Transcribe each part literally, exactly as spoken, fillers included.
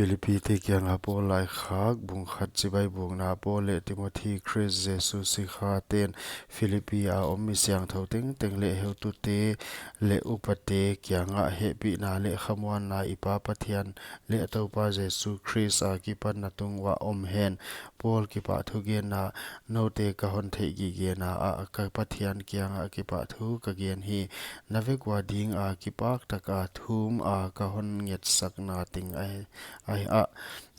Philippite kianga Paul laikhak. Bung khat. Chibai bukna. Paul leh Timothy, Khrist Jesu sikhaten, Philippi a om mi siangthou tengteng leh heutute leh upate kiangah hehpihna leh khamuanna i Pa Pathian leh Toupa Jesu Khrist akipan na tunguah om hen. Paul kipahthugenna. Noute ka hon theihgigena ah ka Pathian kiangah kipahthu ka gen hi. Na vek ua dinga kipak taka thuma ka hon ngetsakna teng ahi, ahi a,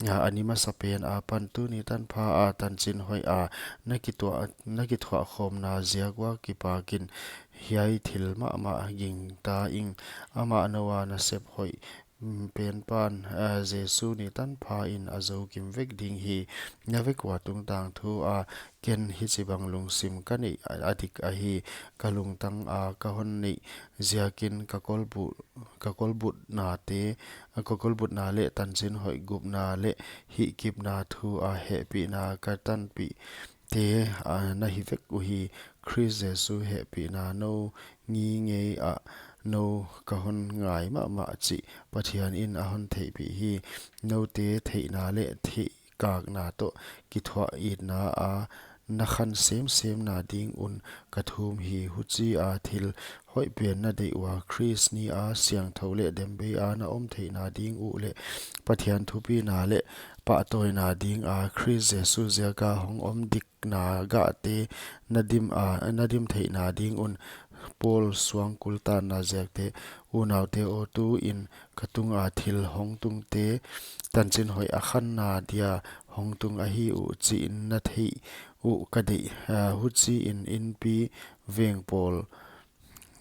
a ni masapen apan tuni tanpha a tanchinhoih a na kithuah, na kithuahkhawmna ziak ua kipakin hiai thil mahmah gingta ing. Amah noua nasep hoih, mm, pen pan, a, Jesu ni tanpha in a zou kim vek ding hi. Na vek ua tungtang thu a ken hichibang lungsim ka neih a, a dik ahi. Ka lungtang a ka hon neih ziakin ka kolbu-, ka kolbutnate, ka kolbutna leh tanchinhoih gupna leh hihkipna thu a hehpihna ka tanpihte, a, na hi vek uhi. Khrist Jesu hehpihna nou ngingei ah nou ka hon ngai mahmah chih Pathian in a hon theihpih hi. Noute theihna leh theihkakna toh kithuah itna a na khan semsemna ding un ka thum hi. Huchia thil hoih pen na deih ua Khrist ni a siangthou leh dembei a na om theihna ding uh leh Pathian thupina leh pahtawina dinga Khrist Jesu ziaka hong om dikna gahte na dim a, na dim theihna ding un. Paul suangkul tanna ziakte. Unaute aw, tuin ka tunga thil hong tungte tanchinhoih a khanna dia hong tung ahi uh chih na theih uh ka deih. A, huchiin inpi veng pawl,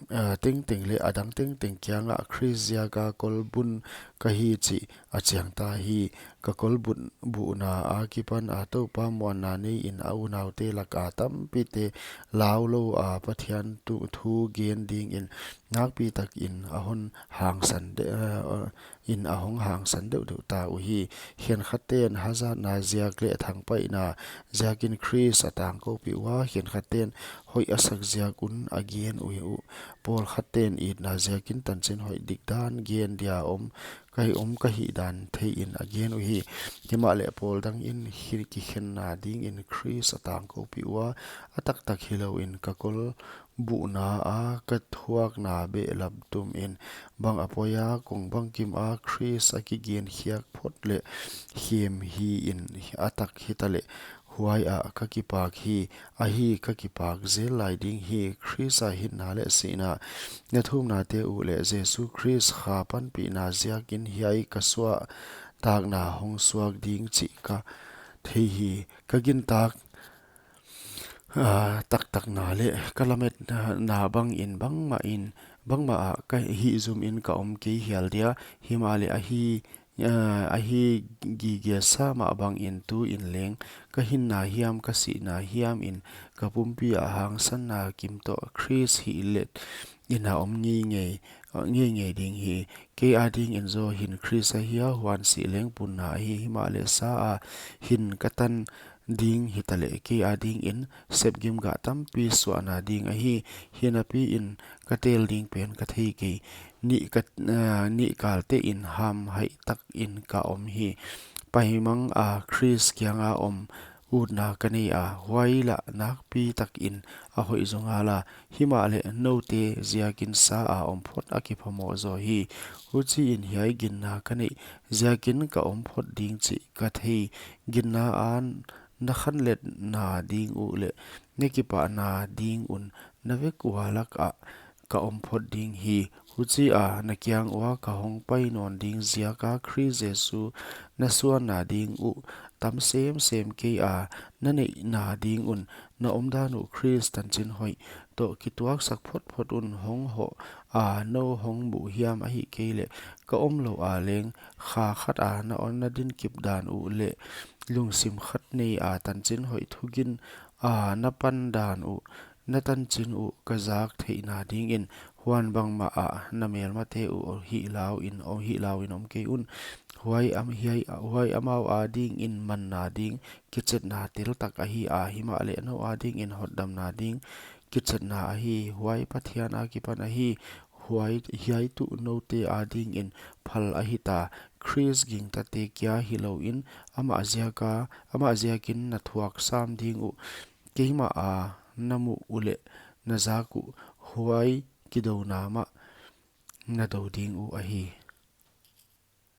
a, tengteng leh adang tengteng kiangah Khrist ziaka kolbun ka hi chih a chiangta hi. Ka kolbut buhna akipan a Toupa muanna neiin a unaute laka tampite laulou a Pathian thu, thu gen dingin nakpi takin a hon hangsan de, a, in a hong hangsan deuhdeuh ta uhi. Khenkhatte'n hazatna ziak leh thangpaihna ziakin Khrist a tangkoupih ua, khenkhatte'n hoih a sak ziak un a gen uhi uh. Pawlkhatte'n itna ziakin tanchinhoih dikdan gen dia om ka hi, om ka hihdan theiin a gen uhi. Himahleh pawl dangin hi kikhenna dingin Khrist a tangkoupih ua, a taktak hilouin ka kol buhna a ka thuakna behlap tumin bang a poi a, kong bangkim a Khrist a kigen khiak phot leh khem hiin a tak hitaleh huai ah ka kipak hi. Ahi, ka kipak zel lai ding hi. Khrist a hinna leh sihna, na thumnate uh leh Jesu Khrist kha panpihna ziakin hiai ka suahtakna hong suak ding chih ka thei hi. Ka gintak a, taktakna leh ka lametna bangin bangmah in, bangmah ah ka hihzumin ka om kei hial dia, himahleh ahi, a, ahi gige sa mah bangin tuin leng ka hinna hiam ka sihna hiam in ka pumpi ah hangsanna kim toh Khrist hihlet in a om ngeingei, a, ngeingei ding hi. Kei adingin zaw hin Khrist ahi a, huan sih leng punna ahi. Himahleh sa a hin ka tan ding hitaleh kei adingin sepgim gah tampi suahna ding ahi. Hinapiin ka tel ding pen ka thei kei. Nih ka, a, nih kaltein hamhaih takin ka om hi. Paimang a Khrist kianga om utna ka nei a, huai lah nakpi takin a hoih zaw ngal a. Himahleh noute ziakin sa a om phot a kiphamoh zaw hi. Huchiin hiai ginna ka neih ziakin ka om phot ding chih ka thei. Ginna a na khanletna ding uh leh na kipahna ding un na vek ua lakah ka om phot ding hi. Huchia na kiang ua ka hong pai nawn ding ziaka Khrist Jesu na suanna ding uh tam semsem kei a, na neihna ding un na omdan uh Khrist tanchinhoih toh kituaksak photphot un hong hoh a, nou hong buh hiam ahihkeileh ka omlou a leng kha khat a na on na dinkip dan uh leh lungsim khat nei a tanchinhoih thugin a na pan dan uh, na tanchin uh ka zak theihna dingin, huan bangmah ah na melmate uh hih lauin, hih lauin om kei un. Huai am hiai, huai amau adingin manna ding kichetna teltak ahi a, himahleh nou adingin hotdamna ding kichetna ahi. Huai Pathian akipan ahi. Huai hiai tuh noute adingin phal ahita. Khrist gingtate kia hilouin, amah ziaka, amah ziakin na thuak sam ding uh, keimah a na muh uleh na zak uh, huai kidouna mah na dou ding uh ahi.